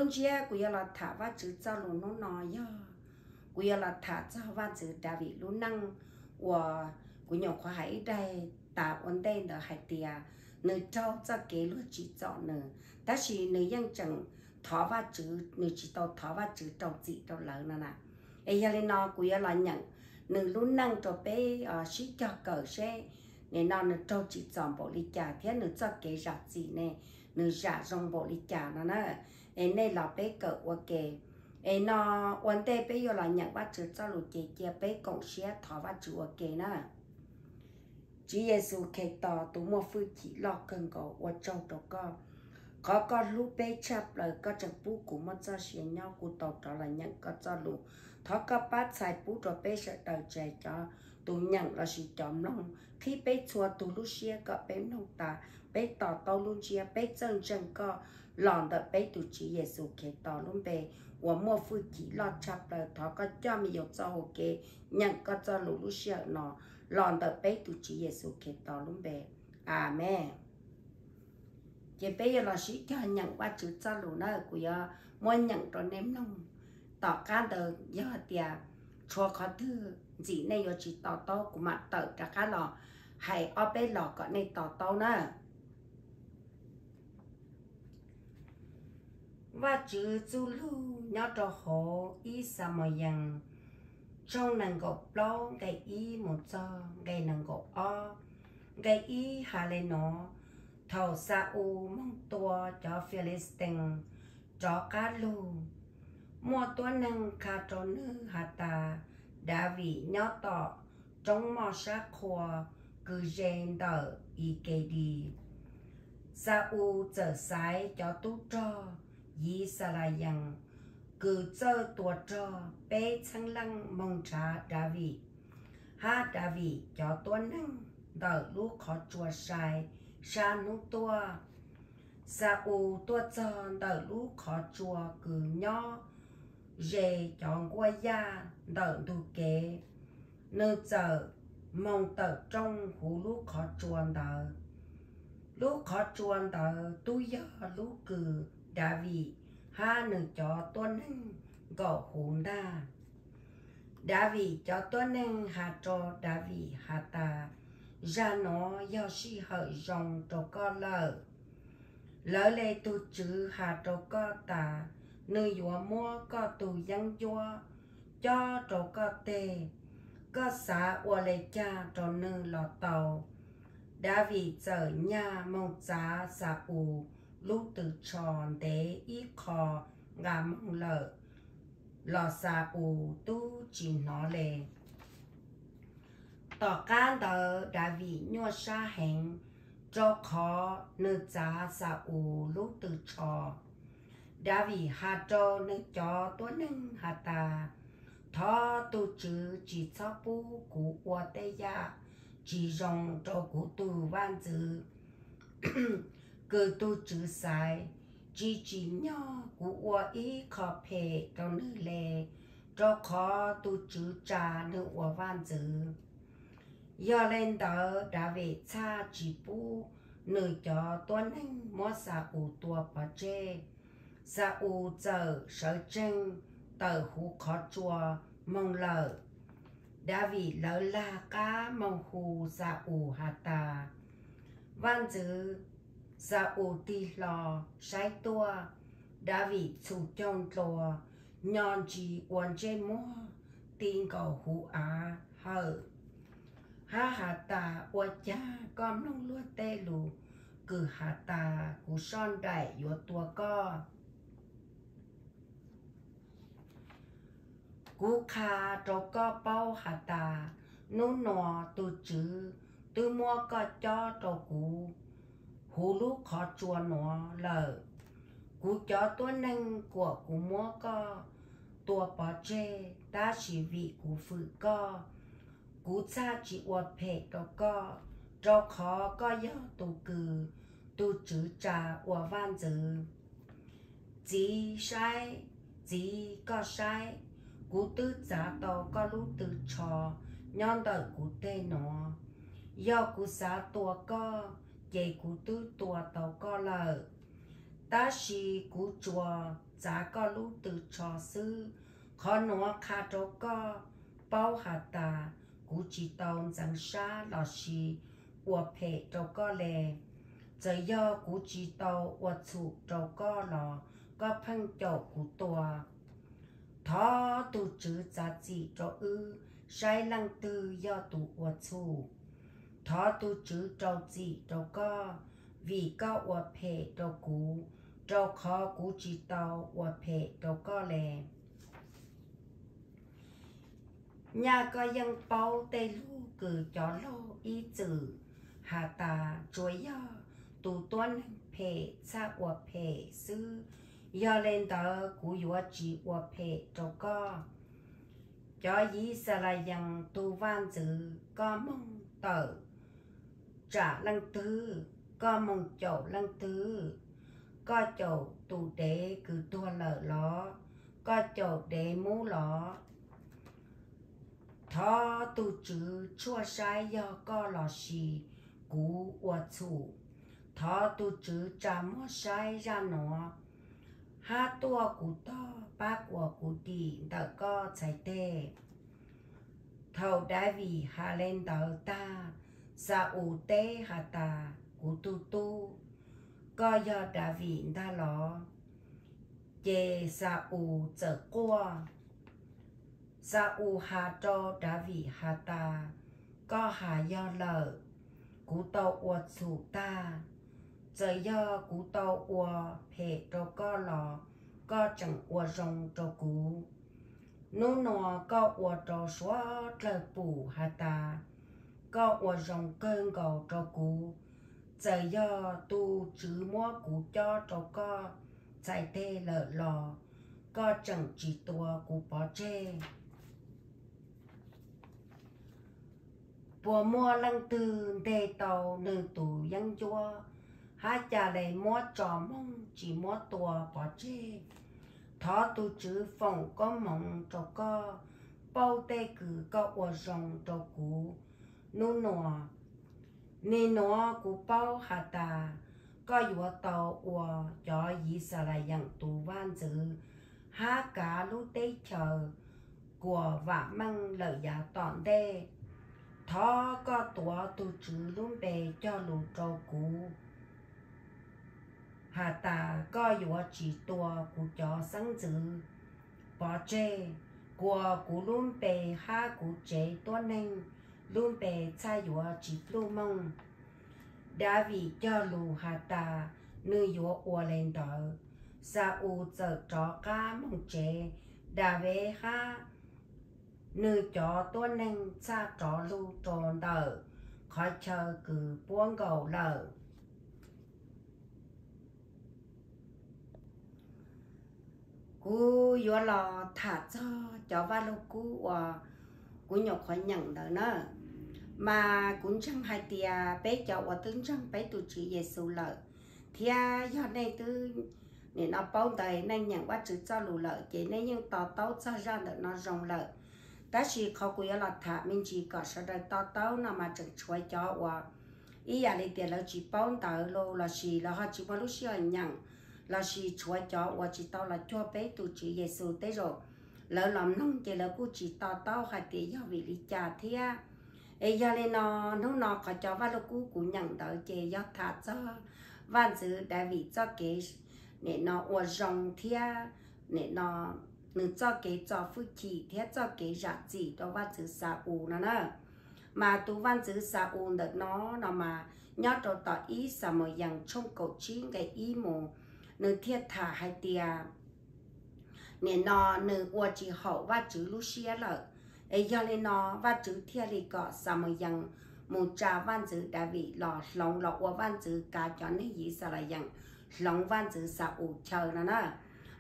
Hnub ntsiab kuv yuav los tham Vajtswv txoj lus hnub no yog kuv yuav los tham txog Vajntxwv Daviv lub neej uas kuv nyuam qhuav hais ib daim tas ua ntej ntawd hais tias nws raug txoj kev luag tsim txom nws, tab sis nws yeej tseem thov Vajtswv, nws tsis tau thov Vajtswv rau txim rau lawv no na. Es yog li no kuv yuav los nyeem nws lub neej rau peb sib cog kawm seb nim no nws raug tsim txom npaum li cas thiab nws txoj kev zam txim ne, nws zam zoo npaum li cas no na. Es nej los peb kawm ua ke. Es no ua ntej peb yuav los nyeem Vajtswv txoj lus ces cia peb koom siab thov Vajtswv ua ke na. Tswv Yexus Khetos tus muaj hwj chim loj kawg nkaus, ua tsaug rau koj, qhov koj hlub peb tshaj plaws koj tseem pub kuv muaj txoj sia nyob, kuv tau rov los nyeem koj txoj lus. Thov koj pab txhais pub rau peb sawv daws tsis hais cov tus nyeem lossis cov mloog, qhib peb txhua tus lub siab kom peb mloog tas, peb to taub lub ntsiab, peb txawj ntseeg koj los ntawm peb tus Tswv Yexus Khetos lub npe uas muaj hwj chim loj tshaj plaws. Thov koj coj me nyuam txoj hau kev nyeem koj txoj lus lub sij hawm no los ntawm peb tus Tswv Yexus Khetos lub npe. Amees. Ces peb yuav los sib cog nyeem Vajtswv txoj lus na, kuv yuav muab nyeem rau nej mloog. Tom qab ntawd yog tias tshuav qhov twg ntxim nej yuav tsis to taub, kuv mam tawm rov qab los hais ob peb los kom nej to taub na. Vajtswv txuj lug nyob rau hauv ib Xamuyees tshooj nees nkaum plaub nqe ib mus txog nqe nees nkaum ob. Nqe ib hais li no: Thaum Xa-ules moog tua cov Filistee rov qab lug, muaj tuab neeg qha rau nwg has tas, Daviv nyob tom roob moj sab qhua kws ze ntawm Ikelii. Xa-ules txawm xaiv cov tub rog Yixalayees kws txawj tua rog peb txheeb leej moog nrhav Daviv hab Daviv cov tuab neeg ntawm lub qhov tsua sai sab hnub tuaj. Xa-ules tuaj txog ntawm lub qhov tsua kws nyob ze cov nkuaj yaj ntawm ntug kev, nwg txawm moog tawm rooj huv lub qhov tsua ntawd. Lub qhov tsua ntawd tub yog lub kws Daviv hab nwg cov tuab neeg nkaum huv ntag. Daviv cov tuab neeg has rau Daviv has tas, Zag nuav yog sij hawm zoo rau koj lawm. Lawv le tug TSWV has rau koj tas, nwg yuav muab koj tug yeeb ncuab cob rau koj teg. Koj xav ua le caag rau nwg los tau. Daviv txawm nyag moog txav Xa-ules lub tw tsho ntev ib qho nqamoos lawm los Xa-ules tub tsis hnov le. Tom qab ntawd Daviv nyuaj sab heev, rau qhov nwg txav Xa-ules lub tw tsho. Daviv has rau nwg cov tuab neeg has tas, Thov tug TSWV tsis txhob pub kuv ua tej yam tsis zoo rau kuv tug vaaj ntxwv kws tug TSWV xaiv. Tsis tsim nyog kuv ua ib qho phem rau nwg le, rau qhov tug TSWV tsa nwg ua vaaj ntxwv. Yog le ntawd Daviv txhaj tsis pub nwg cov tuab neeg muab Xa-ules tua pov tseg. Xa-ules txawm sawv tsees tawm huv qhov tsua moog lawm. Daviv lawv lag qab moog hu Xa-ules has tas, Vaaj ntxwv! Xa-ules tig hlo saib tuaj. Daviv txhum caug dlua, nyo ntsis ua ntsej muag ti nkaus huv av hawm, hab has tas, Ua caag koj mloog luag tej lus kws has tas kuv soj nraim yuav tua koj? Kuv qha rau koj paub has tas, nub nua tug TSWV twb muab koj cob rau kuv huv lub qhov tsua nuav lawm. Kuv cov tuab neeg kuam kuv muab koj tua pov tseg, tab sis vim kuv fwm koj, kuv txhaj tsis ua phem rau koj, rau qhov koj yog tug kws tug TSWV tsa ua vaaj ntxwv. Txiv saib, txiv koj saib, kuv twb txav tau koj lub tw tsho nyob ntawm kuv teg nuav. Yog kuv xav tua koj, ces kuv twb tua tau koj lawm. Tab sis kuv tsuas txav koj lub tw tsho xwb. Qhov nuav qha rau koj paub has tas, kuv tsis tau ntxeev sab lossis ua phem rau koj le. Txawm yog kuv tsis tau ua txhum rau koj los koj pheej caum kuv tua. Thov tus Tswv txav txim rau wb saib leej twg yog tus ua txhum. Thov tus Tswv rau txim rau koj vim koj ua phem rau kuv, rau qhov kuv tsis tau ua phem rau koj le. Nyaj koj yeej paub tej lug kws cov laug ib txwm has tas, tsuas yog tus tuab neeg phem txhaj ua phem xwb, yog le ntawd kuv yuav tsis ua phem rau koj. Cov Yixalayees tug vaaj ntxwv, koj moog tawm tsam leej twg? Koj moog caum leej twg? Koj caum tus dev kws tuag lawm los? Koj caum dev mub los? Thov tus Tswv tshuaj saib yog koj lossis kuv ua txhum. Thov tus Tswv tsa muag saib zaj nuav hab tuaj kuv tog pab kuas kuv dim ntawm koj txhais teg. Thaum Daviv has le ntawd tag, Xa-ules teb has tas, Kuv tug tub, koj yog Daviv ntag los? Ces Xa-ules txawm quaj. Xa-ules has rau Daviv has tas, Koj has yog lawm, kuv tau ua txhum tag. Txawm yog kuv tau ua phem rau koj los koj tseem ua zoo rau kuv. Nub nua koj ua rau suav dlawg pum has tas, koj ua zoo kawg nkaus rau kuv. Txawm yog tus Tswv muab kuv cob rau koj txhais teg lawm los koj tseem tsis tua kuv pov tseg. Puas muaj leej twg nteg tau nwg tus yeeb ncuab hab ca le muab tso moog tsis muab tua pov tseg? Thov tus Tswv foom koob hmoov rau koj, pauj tej kws koj ua zoo rau kuv nub nua. Nwg nuav kuv paub has tas, koj yuav tau ua cov Yixalayees tus vaaj ntxwv hab kav lub teb chaws kuas vaam meej lawm yav tom ntej. Thov koj tuav tus Tswv lub npe cog lus rau kuv has tas, koj yuav tsis tua kuv cov xeeb ntxwv pov tseg, kuas kuv lub npe hab kuv tsev tuab neeg lub npe txhaj yuav tsis pluj moog. Daviv cog lus has tas, nwg yuav ua le ntawd. Xa-ules txawm rov qab moog tsev. Daviv hab nwg cov tuab neeg txhaj rov lug rua ntawm qhov chaw kws puab nkaus lawm. Kuv yuav los tham txog cov vaj lug kub uas kuv nyuam qhuav nyeem ntawd na. Mas kuv ntseeg hais tias peb cov uas twb ntseeg peb tus Tswv Yexus lawm, thiab yog nej twb nim no paub ntawv, nej nyeem Vajtswv txoj lus lawm, ces nej yeej to taub txog zaj ntawm no zoo lawm. Tab sis qhov kuv yuav los tham me ntsis kom sawv daws to taub no mas tseem tshuav cov uas ib yam li tias lawv tsis paub ntawv los, lossis lawv ho tsis muaj lub sij hawm nyeem, lossis tshuav cov uas tsis tau los cuag peb tus Tswv Yexus, tej zaum lawv los mloog ces lawv kuj tsis to taub hais tias yog vim li cas thiab. Es yog li no, hnub no qhov cov vaj lug kub kuv nyeem ntawd ces yog tham txog vaj ntxwv Daviv txoj kev nim no ua zoo thiab nim no nws txoj kev txo hwj chim thiab txoj kev zam txim rau vaj ntxwv Xa-ules no na. Mas tus vaj ntxwv Xa-ules ntawm no, no mas nyob rau tom ib Xamuyees tshooj kaum tsib nqe ib mus, nws thiaj tham hais tias nim no nws ua tsis haum Vajtswv lub siab lawm. Es yog li no, Vajtswv thiaj li kom Xamuyees mus tsa vaj ntxwv Daviv los hloov los ua vaj ntxwv kav cov neeg Yixalayees hloov vaj ntxwv Xa-ules chaw no na.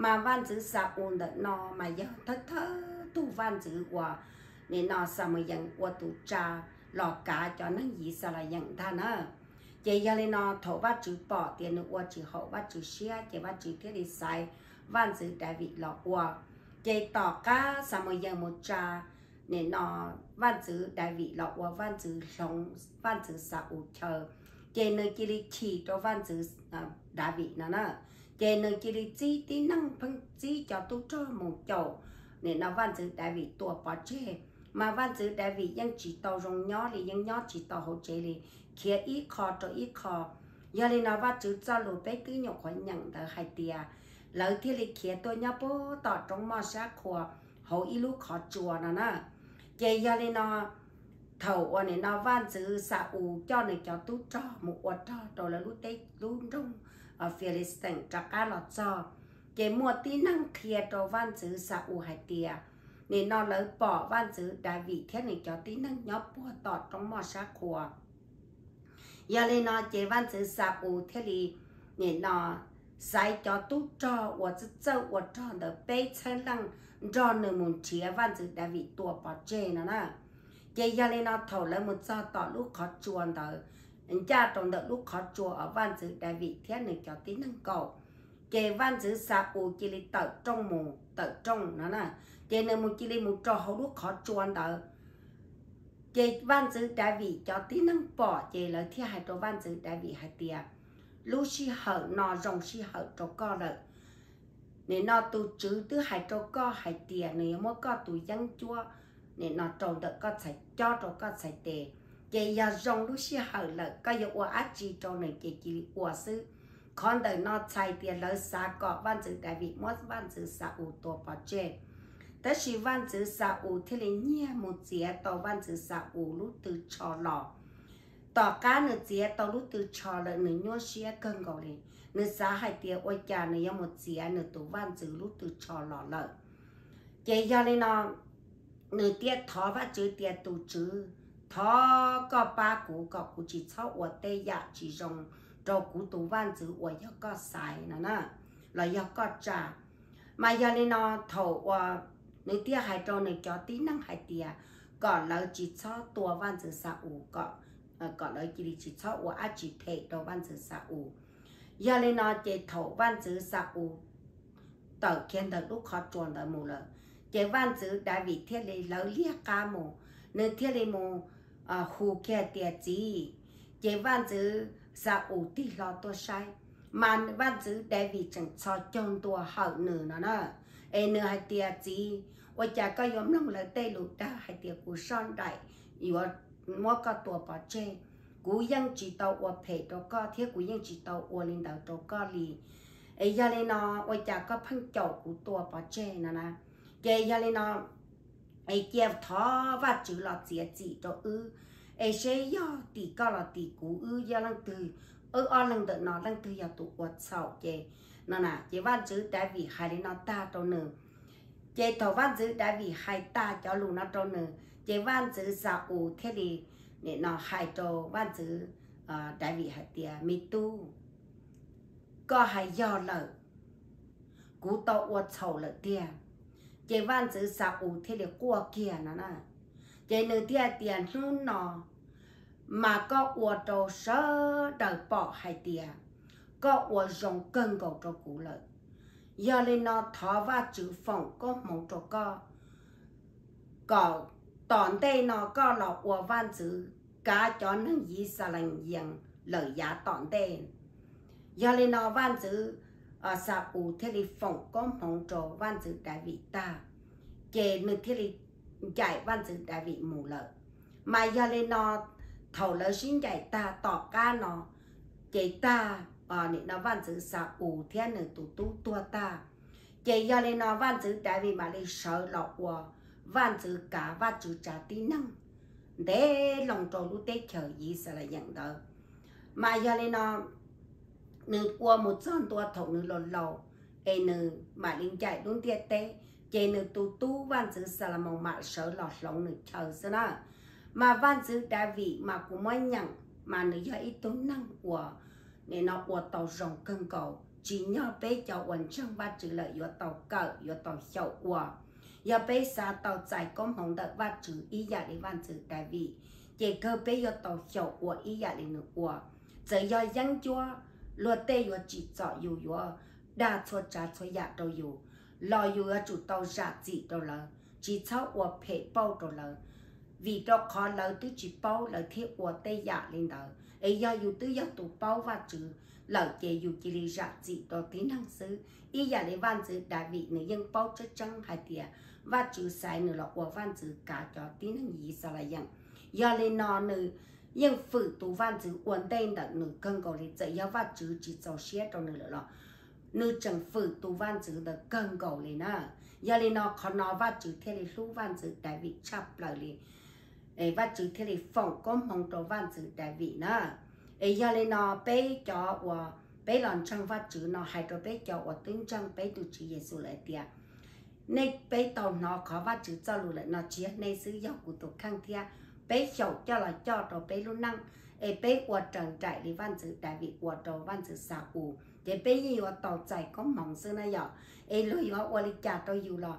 Mas vaj ntxwv Xa-ules ntawm no mas yog thawj thawj tug vaj ntxwv uas nim no Xamuyees ua tus tsa los kav cov neeg Yixalayees ntag na. Ces yog li no, thaum Vajtswv pom tias nws ua tsis haum Vajtswv siab, ces Vajtswv thiaj li xaiv vaj ntxwv Daviv los ua. Ces tom qab Xamuyees mus tsa nim no vaj ntxwv Daviv los ua vaj ntxwv hloov vaj ntxwv Xa-ules chaw, ces nws cia li chim rau vaj ntxwv Daviv no na. Ces nws cia li txib tib neeg, pheej txib cov tub rog mus caum nim no vaj ntxwv Daviv tua pov tseg. Mas vaj ntxwv Daviv yeej tsis tau zoo nyob li, yeej nyob tsis tau hauv tsev li, khiav ib qho rau ib qho. Yog li no Vajtswv txoj lus peb twb nyuam qhuav nyeem ntawd hais tias lawv thiaj li khiav tuaj nyob puag tom roob moj sab qhua hauv ib lub qhov tsua no na. Ces yog li no, thaum uas nim no vaj ntxwv Xa-ules coj nws cov tub rog mus ua rog rau lawv lub teb lub nroog Filistee rov qab los txog, ces muaj tib neeg qhia rau vaj ntxwv Xa-ules hais tias nim no lawv pom vaj ntxwv Daviv thiab nws cov tib neeg nyob puag tom roob moj sab qhua. Yog li no ces vaj ntxwv Xa-ules thiaj li nim no xaiv cov tub rog uas txawj txawj ua rog ntawd peb txhiab leej nrog nws mus nrhiav vaj ntxwv Daviv tua pov tseg no na. Ces yog li no thaum lawv mus txog tom lub qhov tsua ntawd, ncaj rau ntawm lub qhov tsua uas vaj ntxwv Daviv thiab nws cov tib neeg nkaum, ces vaj ntxwv Xa-ules cia li tawm rooj mus, tawm rooj no na. Ces nws mus cia li mus rau hauv lub qhov tsua ntawd. Ces vaj ntxwv Daviv cov tib neeg pom ces lawv thiaj hais rau vaj ntxwv Daviv hais tias, lub sij hawm no zoo sij hawm rau koj lawm. Nim no tus Tswv twb hais rau koj hais tias nws yuav muab koj tus yeeb ncuab nim no rau ntawm koj txhais, cob rau koj txhais tes. Ces yog zoo lub sij hawm lawm, koj yuav ua dab tsi rau nws ces cia li ua xwb. Qhov ntawm no txhais tias lawv xav kom vaj ntxwv Daviv muab vaj ntxwv Xa-ules tua pov tseg. Tab sis vaj ntxwv Xa-ules thiaj li nyiag mus txiav tau vaj ntxwv Xa-ules lub tw tsho los. Tom qab nws txiav tau lub tw tsho lawm nws nyuaj siab kawg nkaus li. Nws xav hais tias ua cas nws yuav mus txiav nws tus vaj ntxwv lub tw tsho los lawm. Ces yog li no nws thiaj thov Vajtswv tias, tus Tswv, thov koj pab kuv kom kuv tsis txhob ua tej yam tsis zoo rau kuv tus vaj ntxwv uas yog koj xaiv no na, los yog koj tsa. Mas yog li no thaum uas nws thiaj hais rau nws cov tib neeg hais tias kom lawv tsis txhob tua vaj ntxwv Xa-ules, kom lawv cia li tsis txhob ua dab tsi phem rau vaj ntxwv Xa-ules. Yog li no ces thaum vaj ntxwv Xa-ules tawm kiag ntawm lub qhov tsua ntawd mus lawm, ces vaj ntxwv Daviv thiaj li hlawv liag qab mus, nws thiaj li mus hu kiag tias, txiv. Ces vaj ntxwv Xa-ules tig hlo tuaj saib, mas vaj ntxwv Daviv tseem txhos caug ntua hawm nws no na. Es nws hais tias, txiv, ua cas koj yuav mloog lawv tej lus dag hais tias kuv soj nraim yuav muab koj tua pov tseg? Kuv yeej tsis tau ua phem rau koj thiab kuv yeej tsis tau ua li ntawd rau koj li. Es yog li no ua cas koj pheej caum kuv tua pov tseg no na? Ces yog li no es cia thov Vajtswv los txiav txim rau wb, es seb yog tim koj los tim kuv, wb yog leej twg, wb ob leeg ntawm no leej twg yog tus ua txhaum ces no na. Ces vaj ntxwv Daviv hais li no tag rau nws. Ces thaum vaj ntxwv Daviv hais tag cov lus no rau nws ces vaj ntxwv Xa-ules thiaj li nim no hais rau vaj ntxwv Daviv hais tias, me tub, koj hais yog lawm, kuv tau ua txhaum lawm tiag. Ces vaj ntxwv Xa-ules thiaj li quaj kiag no na. Ces nws thiaj tias, hnub no mas koj ua rau sawv daws pom hais tias koj ua zoo kawg nkaus rau kuv lawm. Yog li no thov Vajtswv foom koob hmoov rau koj, kom tom ntej no koj los ua vaj ntxwv kav cov neeg Yixalayees lawm yav tom ntej. Yog li no vaj ntxwv Xa-ules thiaj li foom koob hmoov rau vaj ntxwv Daviv tag, ces nws thiaj li ncaim vaj ntxwv Daviv mus lawm. Mas yog li no thaum lawv sib ncaim tag tom qab no, ces tag, nim no vaj ntxwv Xa-ules thiab nws tus tub tuag tag, ces yog li no vaj ntxwv Daviv mam li sawv los ua vaj ntxwv kav Vajtswv tsav tib neeg ntev loo rau lub teb chaws Yixalayees ntawd. Mas yog li no nws ua mus txog ntua thaum nws laus laus, es nws mam li ncaim lub ntiaj teb, ces nws tus tub vaj ntxwv Xalamoos mam sawv los hloov nws chaw xwb na. Mas vaj ntxwv Daviv mas kuv muab nyeem, mas nws yog ib tug neeg uas nim no ua tau zoo kawg nkaus. Tsim nyog peb cov uas ntseeg Vajtswv lawm yuav tau kawm, yuav tau xyaum ua. Yog peb xav tau txais koob hmoov ntawm Vajtswv ib yam li vaj ntxwv Daviv, ces kawg peb yuav tau xyaum ua ib yam li nws ua. Txawm yog yeeb ncuab, luag tej yuav tsim txom yus, yuav dag txhua tsav txhua yam rau yus, los yus yuav tsum tau zam txim rau lawv, tsis txhob ua phem pauj rau lawv. Vim rau qhov lawv twb tsis paub lawv thiaj ua tej yam li ntawd, es yog yus twb yog tus paub Vajtswv, lawm ces yus cia li zam txim rau tib neeg xwb. Ib yam li vaj ntxwv Daviv nws yeej paub tseeb tseeb hais tias Vajtswv xaiv nws los ua vaj ntxwv kav cov tib neeg Yixalayees. Yog li no nws yeej fwm tus vaj ntxwv ua ntej ntawm nws kawg nkaus li, txawm yog Vajtswv tsis txaus siab rau nws lawm los nws tseem fwm tus vaj ntxwv ntawd kawg nkaus li na. Yog li no qhov no Vajtswv thiaj li hlub vaj ntxwv Daviv tshaj plaws li, Vajtswv thiaj li foom koob hmoov rau vaj ntxwv Daviv na. Es yog li no peb cov uas peb los ntseeg Vajtswv no hais rau peb cov uas twb ntseeg peb tus Tswv Yexus lawm hais tias nej peb tau hnov qhov Vajtswv txoj lus lawm no tsis yog nej xwb, yog kuv tus kheej thiab. Peb xyaum coj los coj rau peb lub neej, es peb ua raws nraim li vaj ntxwv Daviv ua rau vaj ntxwv Xa-ules ces peb yeej yuav tau txais koob hmoov xwb na yom. Es luag yuav ua li cas rau yus los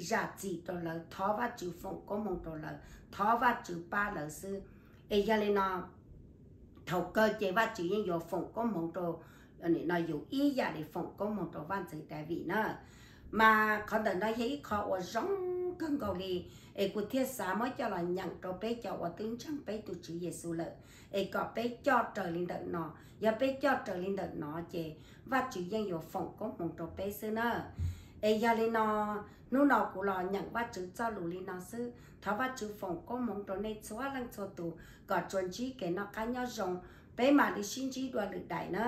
zam txim rau lawv, thov Vajtswv foom koob hmoov rau lawv, thov Vajtswv pab lawv xwb. Es yog li no thaum kawg ces Vajtswv yeej yuav foom koob hmoov rau, no yus ib yam li foom koob hmoov rau vaj ntxwv Daviv na. Mas qhov ntawm no yog ib qho uas zoo kawg nkaus li, es kuv thiaj xav muab coj los nyeem rau peb cov uas twb ntseeg peb tus Tswv Yexus lawm, es kom peb coj raws li ntawm no. Yog peb coj raws li ntawm no ces Vajtswv yeej yuav foom koob hmoov rau peb xwb na. Es yog li no hnub no kuv los nyeem Vajtswv txoj lus li no xwb. Thov Vajtswv foom koob hmoov rau nej txhua leej txhua tus kom tsuas ntsib kev noj qab nyob zoo. Peb mam li sib ntsib dua lwm daim na.